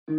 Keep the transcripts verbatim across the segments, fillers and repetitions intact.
E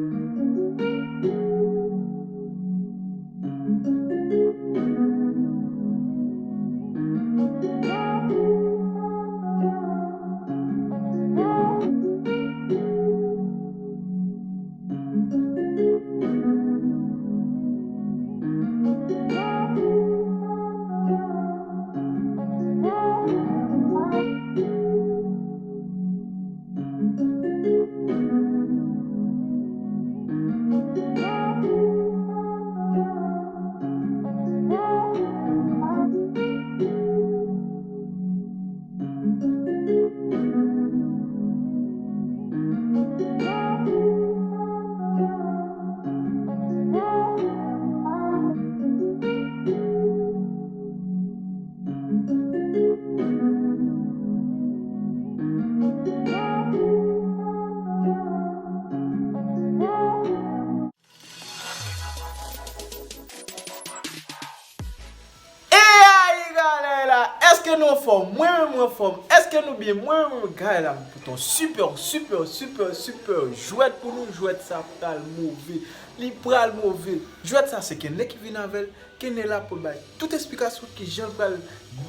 aí, galera? Èske nou anfòm? Mwen menm, mwen anfòm. Èske nou byen? Mwen menm, mwen, gay la, m pote yon super, super, super, super jwèt pou nou. Jwèt sa pral move. Li pral move. Jwèt sa, se Kenley ki vin avè l. Kenley la pou l bay tout esplikasyon ki jan l pral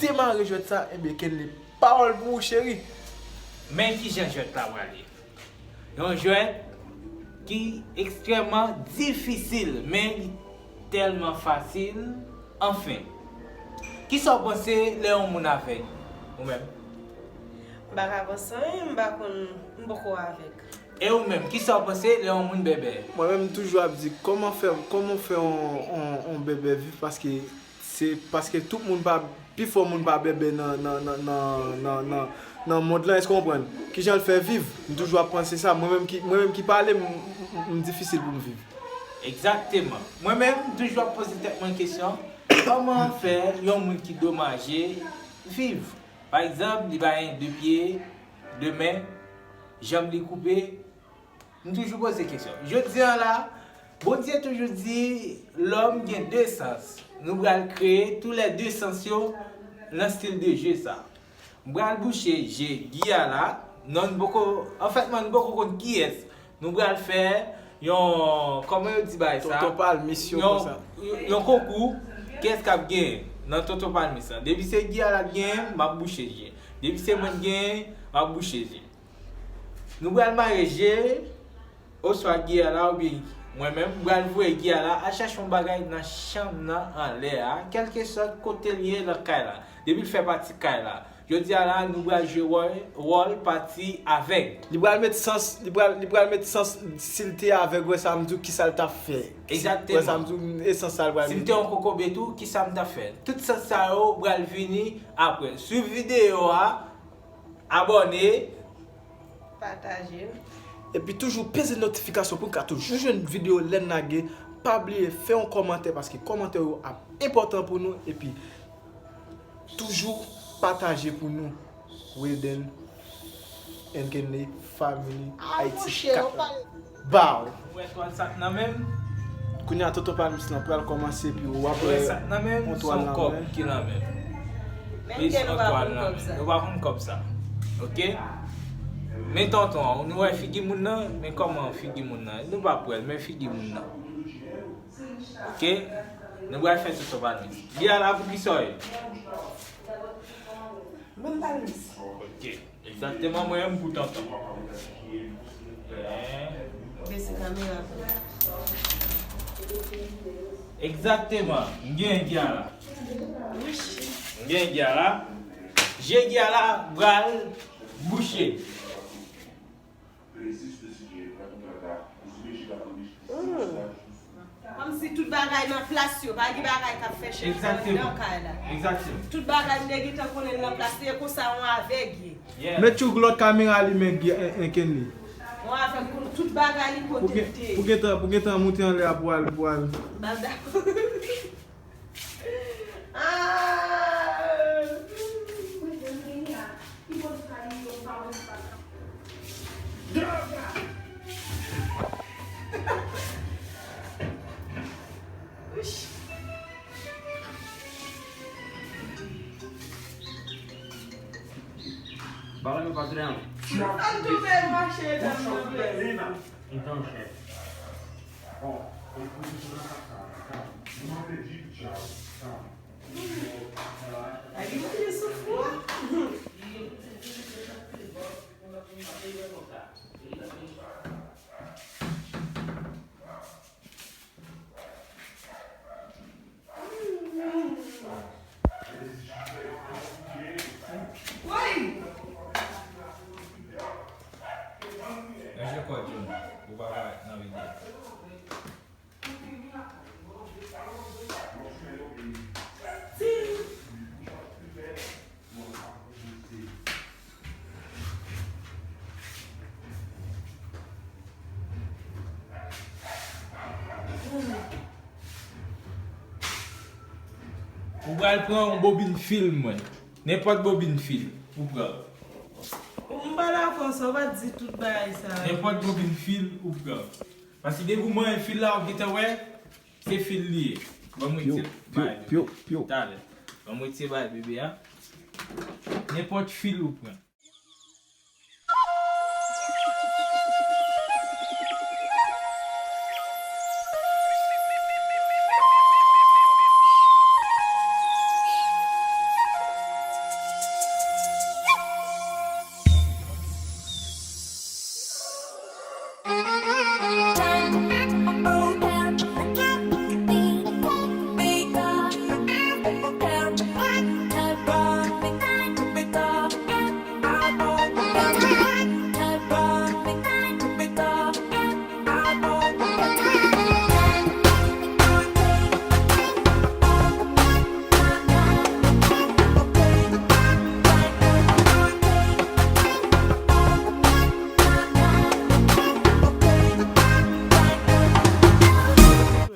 demare jwèt sa. Ebyen, Kenley, pawòl pou ou, cheri. Men ki jan jwèt la pral ye. Yon jwèt ki ekstrèmman difisil, men li tèlman fasil. Anfen, kisa w panse lè yon moun avèg? Ou menm? M pa ka panse anyen, m pa konn, m poko avèg. E ou menm, kisa w panse lè yon moun bèbè? Mwen menm, m toujou ap di, kòman fè, kòman fè yon, yon, yon bèbè viv? Paske se, paske tout moun pa, pifò moun pa bèbè nan, nan, nan, nan, nan, nan, nan mond lan, èske w konprann? Kijan l fè viv? M toujou ap panse sa. Mwen menm ki, mwen menm ki pale, m, m, m difisil pou m viv. Egzakteman. Mwen menm, m toujou ap poze tèt mwen kesyon, kòman fè yon moun ki domaje viv? Pa egzanp, li pa gen de pye, de men, janm li koupe, M toujou poze kesyon. Jodi a la, Bondye toujou di lòm gen de sans. Nou pral kreye tou lè de sans yo nan stil de je sa. M pral bouche je Guy a la. Non, nou poko, anfèt, nou poko konn kiyès. Nou pral fè yon, kòman yo di bagay sa? Tonton Palmis, yon konsa. Yon konkou, kiyès k ap genyen nan Tonton Palmis lan? Depi se Guy a la k genyen, m ap bouche je. Depi se mwen k genyen, m ap bouche je. Nou pral mare je, oswa Guy a la, oubyen mwen menm, m pral voye Guy a la al chache yon bagay nan chanm nan anlè a, kèlkesòt kote l ye nan kay la. Depi l fè pati kay la. Jodi a la, nou pral jwe wòl, wòl pati avèg. Li pral met sans, li pral, li pral met sans, si l te avèg, wè sa m di w, kisa l t ap fè. Egzakteman. Wè sa m di w, e sans sa l pral met. Si m te yon kokobe tou, kisa m t ap fè? Tout sans sa yo pral vini apre. Swiv videyo a, abòne, pataje. Epi toujou peze notifikasyon pou n ka toujou jwenn videyo lè n lage. Pa bliye fè yon kòmantè, paske kòmantè yo ap enpòtan pou nou. Epi toujou pataje pou nou. Wilden and Kenley Family Haiti kat la. Baw! Ou wè twal sa k nan men m? Kounye a, Tonton Palmis lan pral kòmanse, epi w ap wè yon twal nan men. Ou wè sa k nan men m? Se yon kòb ki nan men m. Plis yon twal nan men m. Nou pa konn kòb sa. Oke? Men tonton an, nou wè figi moun nan? Men kòman figi moun nan? Nou p ap wè l, men figi moun nan. Oke? Nou pral fè Tonton Palmis. Li a la pou kisa w ye? Mwen Palmis. Oke. Egzakteman, mwen menm pou tonton. Bese kamera pou. Egzakteman, m gen Guy a la. M gen Guy a la. Je Guy a la pral bouche. Kòmsi tout bagay nan plas yo, pa gen bagay k ap fè chanje nan kay la. Egzakteman. Tout bagay m te gentan konnen l nan plas li, e konsa yon avèg ye. Met yon lòt kamera li men, Kenley. Yon avèg konn tout bagay li kote l te ye. Pou gentan, pou gentan moute anlè a pou al, pou al. Bab dakò. Ah! Bagay yo pa trè anpil. Sa m tou fè mache nan mwen. Li tan chè. Ay, li manje soufou a. Ranje kò w, Jun, pou w pa parèt nan videyo. Ou pral pran yon bobin fil, mwen. Nenpòt bobin fil, ou pran. M pa dakò sa, ou pa t di tout bagay sa. Nenpòt bobin fil, ou pran. Paske depi ou manyen fil la, ou gentan wè, se fil li ye. Ban m retire bay bebe. Talè. Ban m retire bay bebe a. Nenpòt fil ou pran.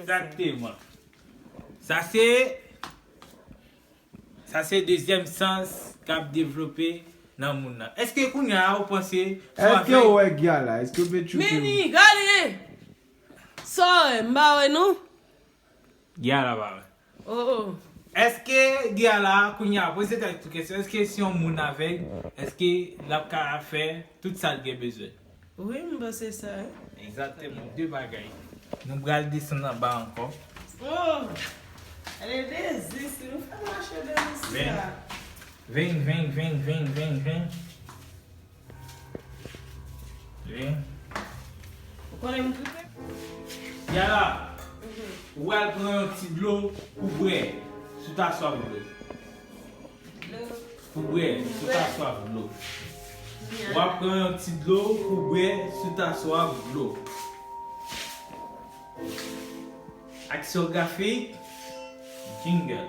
Egzakteman. Sa se, sa se dezyèm sans k ap devlope nan moun nan. Èske kounye a ou panse sou... Èske w wè Giala? Èske w pe tchouke? Meni, gade! Sa w wè, m pa wè non. Giala pa wè. Oh, oh. Èske Giala kounye a poze tèt ou kesyon, èske si yon moun avèg, èske l ap ka fè tout sa l gen bezwen? Wi, m panse sa, wi. Egzakteman, de bagay. Nou pral desann anba ankò. Oh! Ale dezi, si nou fè mache dezi sa. Vin, vin, vin, vin, vin, vin. Vin. Ou konnen m tripe? Giala, ou pral pran yon ti dlo pou bwè, si w ta swaf dlo. Pou bwè, si w ta swaf dlo. W ap pran yon ti dlo pou bwè, si w ta swaf dlo. Aksyon grafik, jingle.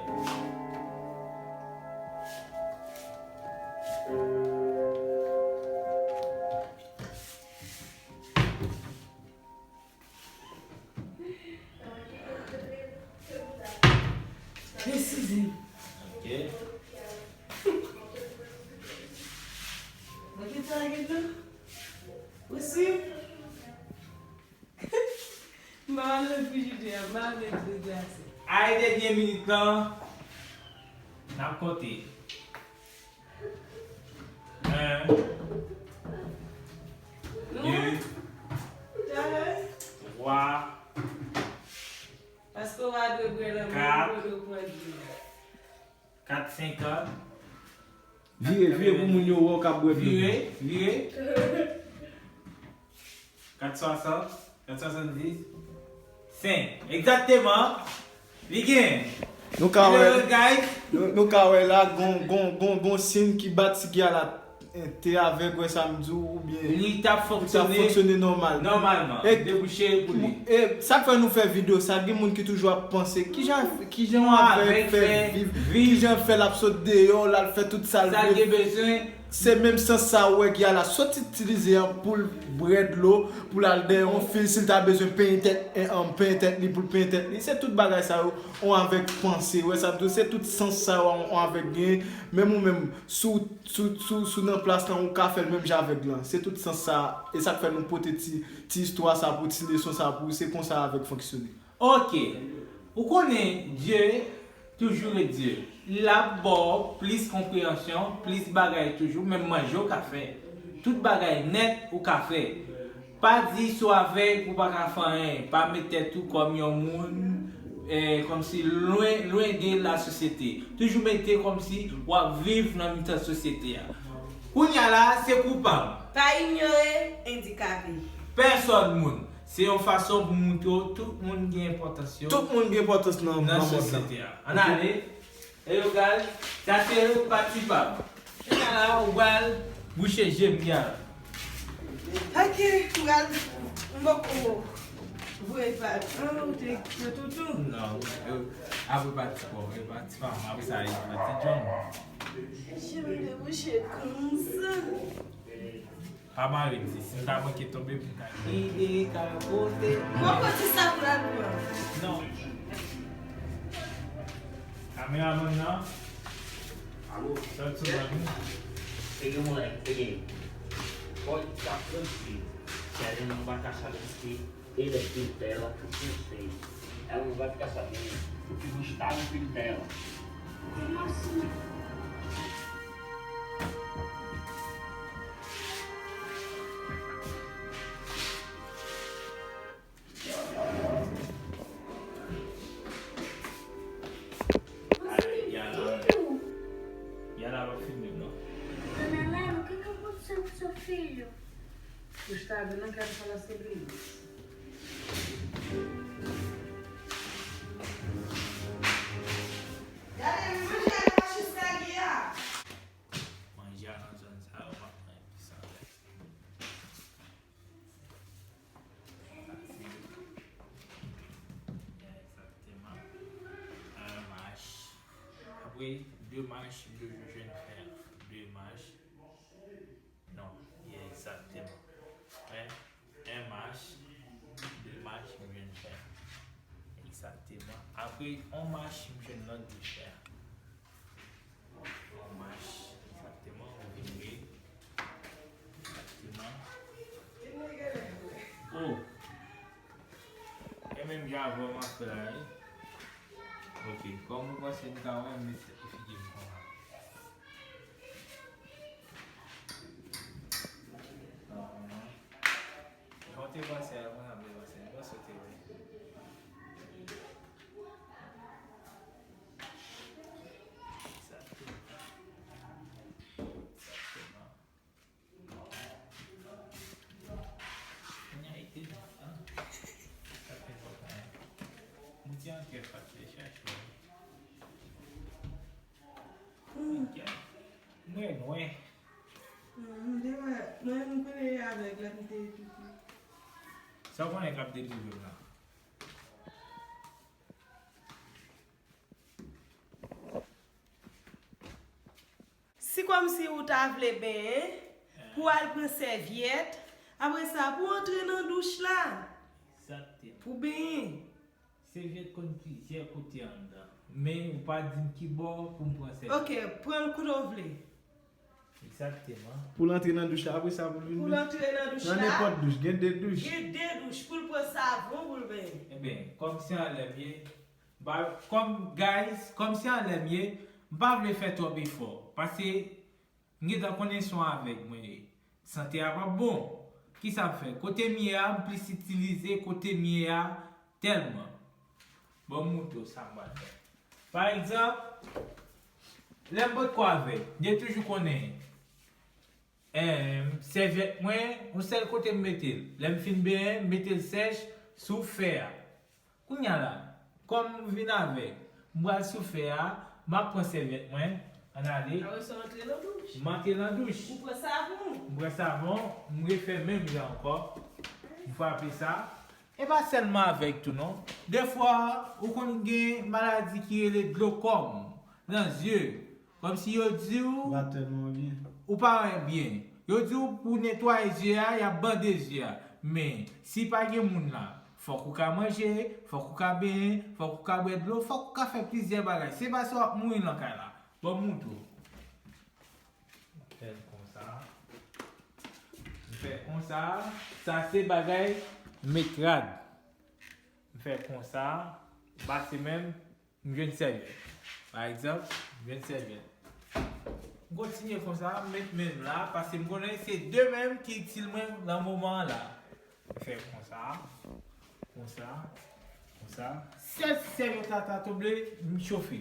Eskize m. Ok. Mwen ki ta gen nan? Ou si? M pa al nan frijidè a, m pa al met dlo glase. Ay, dènye minit lan. N ap konte. En. De. Talè. Twa. Paske w pa dwe bwè nan men w, kat. Ou dwe pran dlo. Kat senkant. Vire, vire pou moun yo wè w k ap bwè dlo. Vire, vire. Kat swasant, kat swasanndiz. Senk. Egzakteman. Li gen. Nou ka wè, nou, nou ka wè la, gon, gon, gon, gon siy ki bat si Giala te avèg, wè sa m di w, oubyen li t ap fonksyone nòmal. Nòmalman. E debouche pou li. E sa k fè nou fè videyo sa, gen moun ki toujou ap panse, kijan, kijan yon avèg fè viv, kijan fè l ap sot deyò, l al fè tout sa l vle. Sa l gen bezwen. Se menm sans sa ou wè Giala sot itilize an pou l bwè dlo, pou l al dèyè yon fil, si l ta bezwen penyen tèt, en, an, penyen tèt li, pou l penyen tèt li. Se tout bagay sa yo, yon avèg panse. Ou wè sa m di w, se tout sans sa yo, yon avèg genyen. Menm ou menm, si w, si w, si w, si w nan plas lan, ou ka fè l menm jan avèg lan. Se tout sans sa, e sa k fè nou pote ti, ti istwa sa pou, ti leson sa pou ou, se konsa avèg fonksyone. Ok. Ou konnen Dye toujou ret Dye. L ap ba w plis konpreyansyon, plis bagay toujou, menm manje w ka fè. Tout bagay nèt ou ka fè. Pa di si w avèg ou pa ka fè anyen. Pa met tèt ou kòm yon moun, eh, kòmsi lwen, lwen de lasosyete. Toujou mete kòmsi w ap viv nan mitan sosyete a. Kounye a la, se koupab. Pa inyore endikape. Pèsòn moun. Se yon fason pou montre w tout moun gen enpòtans yo. Tout moun gen enpòtans nan, nan mond lan. Sosyete a. Ann ale. Eyo, guys, sa se pati pa m. Kounye a la, ou pral bouche je m, guys. Ok, m pral, m poko voye pa. Ah, ou te, te toutou? Non, eh, apre pati pa w, eh, pati pa m, apre sa, e pati John. Je m te bouche konsa. Pa mare m, si, si m ta manke tonbe pou m ta gide kapote. Poko di sa pou la lwa. Non. Kameramann nan. Alo. Sòt sou ban nou. Pege mwen, pege. Pòl sa pran fi. Sèlman nou pa ka chape si. Ele é pintela, eu sei. Ela não vai ficar sabendo o que Gustavo Pintela. Como assim? Yala, Yala va filme, não? Dona Lana, o que que aconteceu com seu filho? Gustavo, eu não quero falar sobre isso. Gade, mwen manje nan machisèl ye a. Manje a nan zòn sa yo, pa pran epis anlè. Egzakteman. Un mach. Apre, de mach, de jèn fè. De mach. Non, egzakteman. Hein? Un mach, de mach, m jwenn fè. Egzakteman. Apre, on mach, m jwenn lòt de fè. On mach, egzakteman, ou vin re. Egzakteman. Oh! E menm jan avè w m ap fè la, wi. Ok, kòm ou panse m ka wè, m met figi m konsa. Jan w te panse a, mwen ap panse, mwen panse w te wè. Sa tou. Sa tou, non. Kounye a, ete nan, an. Sa te enpòtan, wi. Mouti an kè fat, se chache, wi. Mwen nwè. Mwen, mwen, mwen konnen avèg la, m te toutou. Sa w konnen k ap delivre m la? Si kòmsi ou ta vle benyen, pou al pran sèvyèt, apre sa, pou antre nan douch la, egzakteman, pou benyen. Sèvyèt konn plizyè kote anndan, men ou pa di m ki bò pou m pran sèvyèt. Ok, pran l kote w vle. Egzakteman. Pou l antre nan douch la, apre sa pou l vin. Pou l antre nan douch la. Nan nenpòt douch, gen de douch. Gen de douch, pou l pran savon, pou l benyen. Eben, kòm se anlè m ye, ba, kòm, guys, kòm se anlè m ye, m pa vle fè twòp efò. Paske m gentan konnen se yon avèg mwen ye. Sante a p ap bon. Kisa m fè? Kote m ye a, m plis itilize kote m ye a tèlman. Bon, m montre w sa m pral fè. Pa egzanp, lè m potko avèg, m te toujou konnen, em, sèvyèt mwen, yon sèl kote m mete l. Lè m fin benyen, m mete l sèch sou fè a. Kounye a la, kòm m vin avèg, m pral sou fè a, m ap pran sèvyèt mwen, ann ale. Apre sa, w antre nan douch. M antre nan douch. Ou pran savon. M pran savon, m refè menm jan ankò. M frape sa. E pa sèlman avèg tou non. Defwa, ou konn gen maladi ki rele glokòm nan zye. Kòmsi yo di w ou pa wè byen. Yo di w pou netwaye zye a, y ap bande zye a. Men, si pa gen moun la, fòk ou ka manje, fòk ou ka benyen, fòk ou ka bwè dlo, fòk ou ka fè plizyè bagay. Se pa si w ap mouri nan kay la. Ban m montre w. M fè l konsa. M fè konsa. Sa se bagay met rad. M fè konsa. Pase menm. M jwenn sèvyèt. Pa egzanp, m jwenn sèvyèt. M kontinye konsa, m met men m la, paske m konnen se de men m ki itil mwen nan moman an la. Fè konsa, konsa, konsa. Sèl sèvyèt la ta tonbe, m chofe.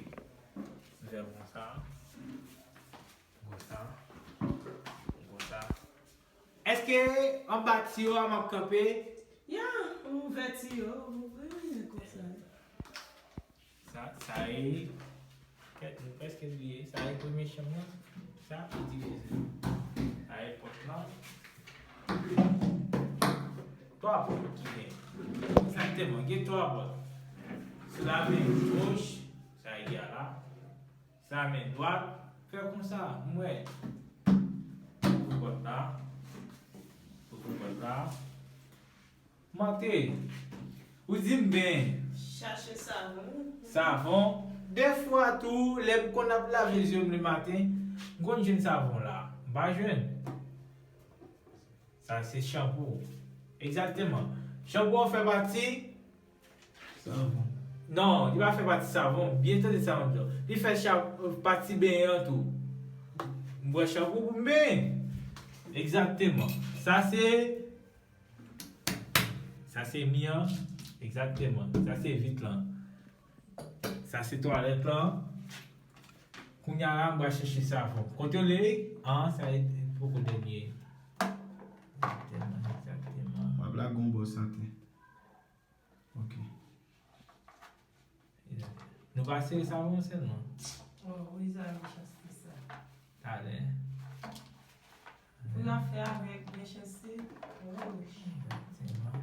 M fè konsa, konsa, konsa. Èske anba tiyo a m ap kanpe? Ya, ou ouvè tiyo, ou ouvè konsa. Sa, sa e, kèt, nou prèske bliye. Sa e premye chanm nan. Sa, li divize. Sa e pòt lan. Twa pòt ki gen. Egzakteman, gen twa pòt. Sou la men goch, sa e gya la. Sou la men dwat, fè konsa, m wè. Ouvri pòt la. Ouvri pòt la. Monte. Ou di m ben. Chache savon. Savon. Defwa tou, lè m konn ap lave zye m lematen, m konn jwenn savon la. M pa jwenn. Sa se chanpou. Egzakteman. Chanpou an fè pati. Savon. Non, li pa fè pati savon. Byen tande sa m ap di w. Li fè cha-, pati benyen an tou. M bwè chanpou pou m benyen. Egzakteman. Sa se Sa se mi an. Egzakteman. Sa se vit lan. Sa se twalèt lan. Kounye a la, m pral chèche savon. Kote w li? An, sa e poko dènye. Egzakteman, egzakteman. M ap lage yon bò sante. Ok. Nou pa sere savon sèlman. Oh, wi, sa mechanste sa. Talè. Pou n ap fè avèk mechanste. Oh. Egzakteman.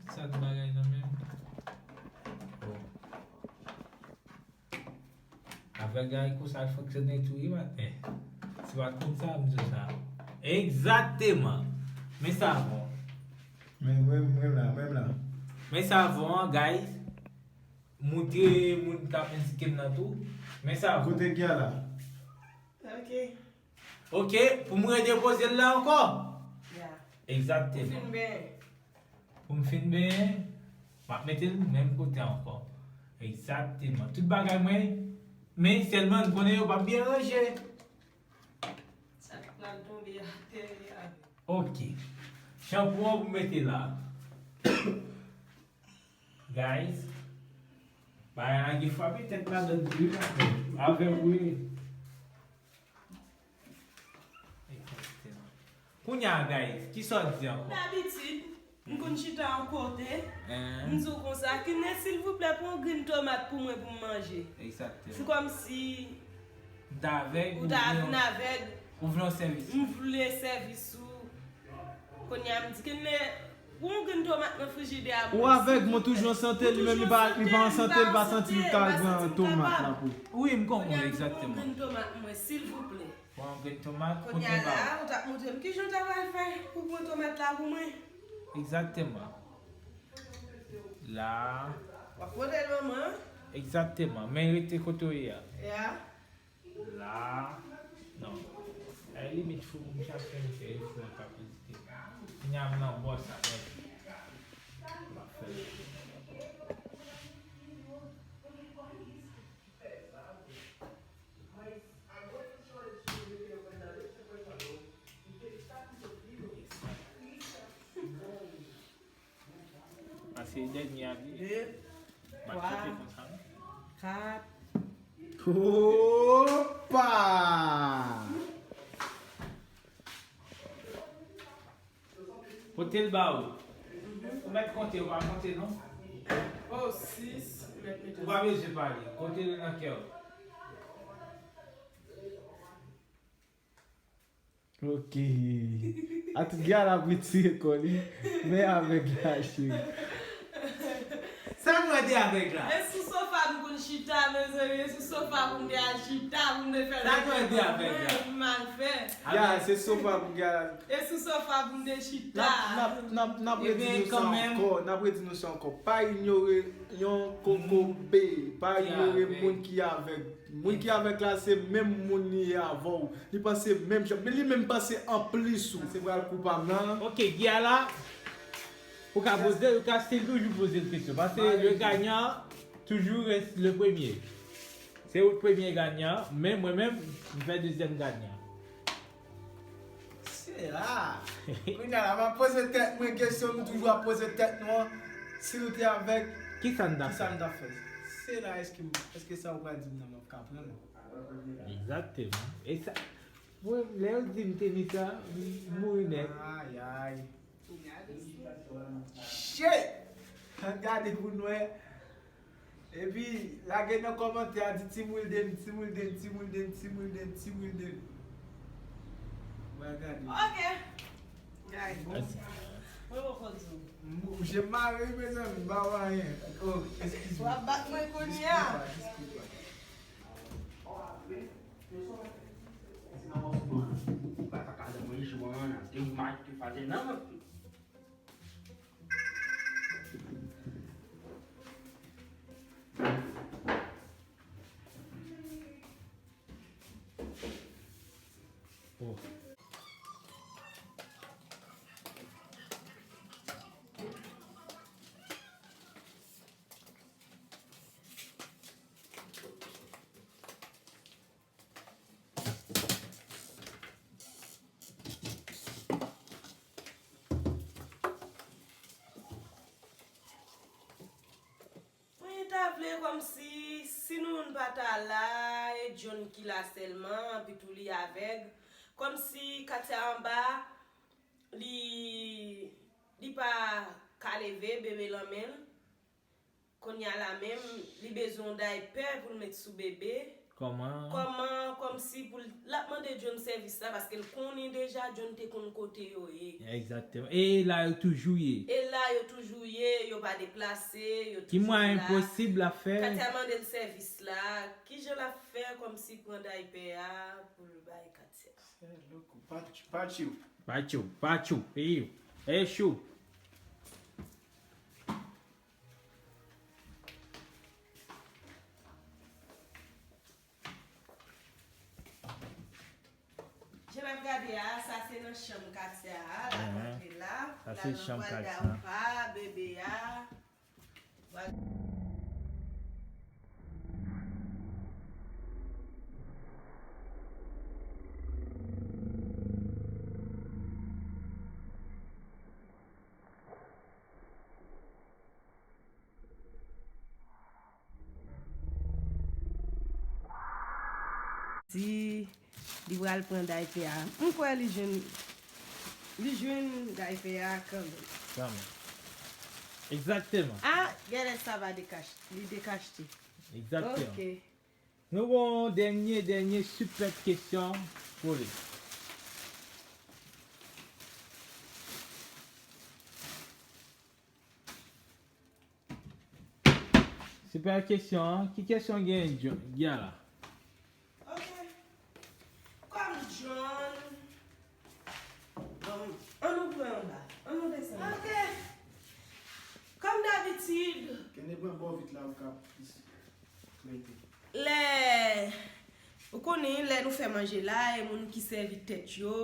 Tout sa k bagay nan men m. Oh. Avèk gay konsa l fonksyone tou wi maten. Si w pa t konn sa, m di w sa. Egzakteman. Men savon. Men, men, men la, men la. Men savon an, guys. Moutre moun k ap endike m nan tou. Men savon. Kote gya la? Ok. Ok, pou m redepoze l la ankò? Ya. Egzakteman. Pou fin benyen. Pou m fin benyen, m ap mete l menm kote ankò. Egzakteman. Tout bagay mwen, men sèlman n konnen yo p ap byen ranje. Sa k pral tonbe atè a. Ok. Chanpou an pou mete la. Guys, bagay la gen frape tèt ladan l tou wi. Avèk wi. Kounye a, guys, kisa w di ankò? Dabitid, m konn chita yon kote, m di w konsa, Kine, silvouplè, pran yon grenn tomat pou mwen pou m manje. Egzakteman. Se kòmsi m t avèg, ou ta vin avèg, ou vle yon sèvis. M vle sèvis ou. Kounye a, m di, Kine, pran yon grenn tomat nan frijidè a pou mwen, silvouplè. Ou avèg, mwen toujou an sante, li menm li pa, li pa an sante, li pa santi l ka pran tomat la pou. Wi, m konprann egzakteman. Pran yon grenn tomat pou mwen, silvouplè. Pran yon grenn tomat, kote ba ou. Kounye a la, ou t ap montre m kijan w ta pral fè pou pran tomat la pou mwen. Egzakteman. La. W ap pote l ban mwen. Egzakteman. Men rete kote w ye a. Ya. La. Non. Ay limit fou pou m chache m fè fou an kapasite. Kounye a m nan bò sa, men. M ap fè l. Pase dènye a vini. De, twa, kat. Opa! Kote l ba ou? Ou mèt konte, ou pa konte non. Oh, sis, mèt mete. Ou pa bezwen pale. Konte l nan kè w. Ok. Atout gya la ap retire kò li. Men avèg la, cheri. Sa nou wè de avèg la? E sou sofa m konn chita, mezanmi. E sou sofa pou m te al chita, pou m te fè. Sa nou wè de avèg la? M mal fè. Ya, se sofa pou gya la. E sou sofa pou m te chita. N ap, n ap, n ap, n ap redi nou sa ankò. N ap redi nou sa ankò. Pa inyore yon kokobe. Pa inyore moun ki avèg. Moun ki avèg la, se menm moun li ye avè w. Li panse menm jan. Men li menm panse anplis ou. Se pral kou pa m nan. Ok, gya la. Ou ka poze, ou ka still toujou poze l kesyon. Paske le gagnant toujours reste le premier. Se ou premye ganyan, men mwen menm, m fè dezyèm ganyan. Se la. Kounye a la, m ap poze tèt mwen kesyon nou toujou ap poze tèt nou an. Si nou te avèg, Ki sa n ta ki sa fè? M t ap fè? Se la, èske, èske sa ou pral di m nan m ap ka pran l? Egzakteman. E sa, mwen, lè yo di m te ni sa, m mouri nèt. Ayay. Shit! Gade pou n wè. Epi, lage nan kòmantè a di Team Wilden, Team Wilden, Team Wilden, Team Wilden, Team Wilden. Mwen gade. Ok. Guys, mwen poko di w. M- Je m mare wi mezanmi, m pa wè anyen. Oh, excuse W me. Ap bat mwen kounye a. Disculpa, disculpa. Mwen ta vle kòmsi si Nounoun pa ta la, e John ki la sèlman, epi tou li avèg, kòmsi Katia anba, li li pa ka leve, bebe lan men l. Kounye a la menm, li bezwen yon daypè pou l met sou bebe. Kòman? Kòman, kòmsi pou l, l ap mande John sèvis la, paske l konnen deja John te konn kote yo ye. Egzakteman. E la yo toujou ye. E la yo toujou ye, yo pa deplase, yo toujou la. Ki mwayen posib l ap fè? Katia mande l sèvis la, kijan l ap fè kòmsi pran daypè a pou l bay Katia? Loko, pa ch- pa tchou. Pa tchou, pa tchou. E yo. E chou. Jan n ap gade a, sa se nan chanm Katia a, l ap Mhm. antre la. Sa L se al nan chanm pral Katia. Daypa, bebe a. Pral Di li pral pran daypè a. M kwè li jwenn li jwenn daypè a kanmenm. Kanmenm. Egzakteman. Ah, genlè sa va dekachte. Li dekachte. Egzakteman. Ok. Nou gon dènye, dènye sipèt kesyon pou li. Sipèt kesyon an, ki kesyon gen John, gen la? Ok. Kòm John. Bon, an nou pran anba. An nou desann. Ok. Kòm dabitid. Kene pran bò vit la ou ka plis rete. Lè, ou konnen, lè nou fè manje la, e moun ki sèvi tèt yo,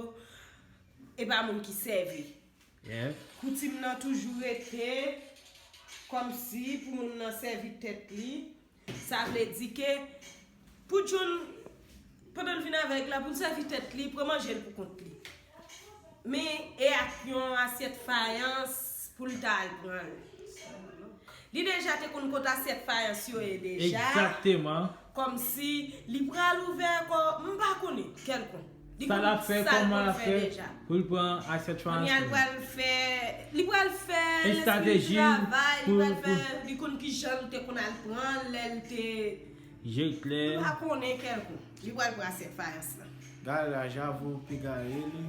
e pa moun ki sèvi. Yeah. Koutim nan toujou rete kòmsi pou moun nan sèvi tèt li. Sa vle di ke pou John, pandan l vin avèg la, pou l sèvi tèt li, pran manje l pou kont li. Men e ak yon asyèt fayans pou l ta al pran l. Li deja te konn kot asyèt fayans yo ye deja. Egzakteman. Kòmsi li pral ouvè ankò, m pa konnen, kèlkonk. Li Sa l ap konn fè, sa l kòman l konn ap fè fè deja. Pou l pran asyèt Kounye a l fayans? Pral fè, li pral fè Estrateji travay, li pou- pral fè, pou- li konn ki jan l te konn al pran l, lè l te, Je klè. M pa konnen kèlkonk. Li pral pran asyèt fayans lan. Gade la, Javo piga ye li.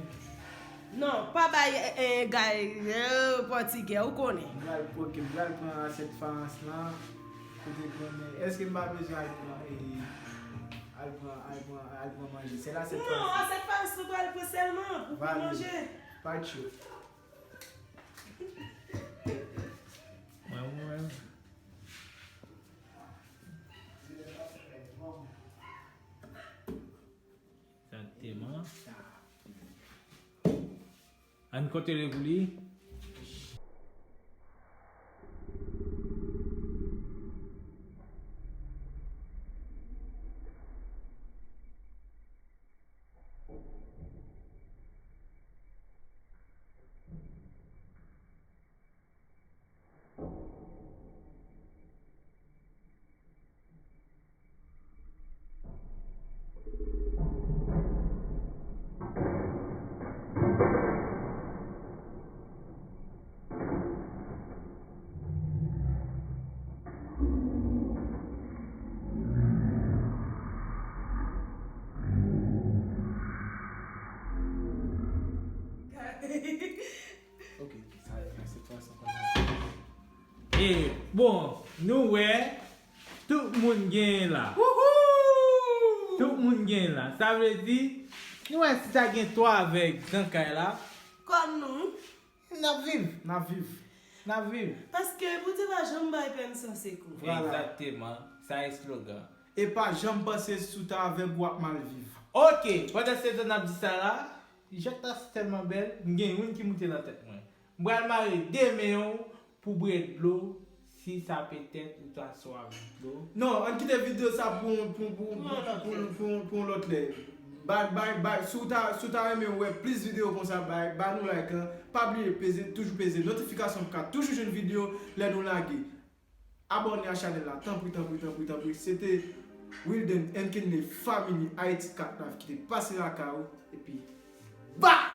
Non, pa bay eh, eh, gay eh, pòtigè, ou konnen. M pral, ok, m pral pran asyèt fayans lan. Kote konnen, èske m pa bezwen al pran, eh, al pran, al pran, al pran manje? Se la asyèt Non, fayans lan. Asyèt fayans lan pral pran sèlman pou pran Valid. Manje. Pa tchou. Mwen, mwen. Egzakteman. Ann konte li pou li. E, bon, nou wè, tout moun genyen la. Tout moun genyen la. Sa vle di, nou wè si ta gen twa avèg nan kay la. Kòm nou. N ap viv. N ap viv. N ap viv. Paske Bondye pa janm bay pèm san sekou. Vwala. Egzakteman. Sa eslogan. E pa janm panse si w ta avèg w ap mal viv. Ok, pandan se tan n ap di sa la, Jacques ta tèlman bèl, m gen youn ki moute nan tèt mwen. M pral mare de men w pou bwè dlo, si sa petèt ou ta swaf dlo. Non, ann kite videyo sa pou, pou, pou, pou, pou, pou, pou yon lòt lè. Bay, bay, bay, si w ta, si w ta renmen wè plis videyo konsa, bay, ba nou like lan. Pa bliye peze, toujou peze notifikasyon pou ka toujou jwenn videyo lè nou lage. Abòne a chanèl la, tanpri, tanpri, tanpri, tanpri. Se te Wilden and Kenley Family Haiti kat live ki te pase lakay ou. Epi, ba!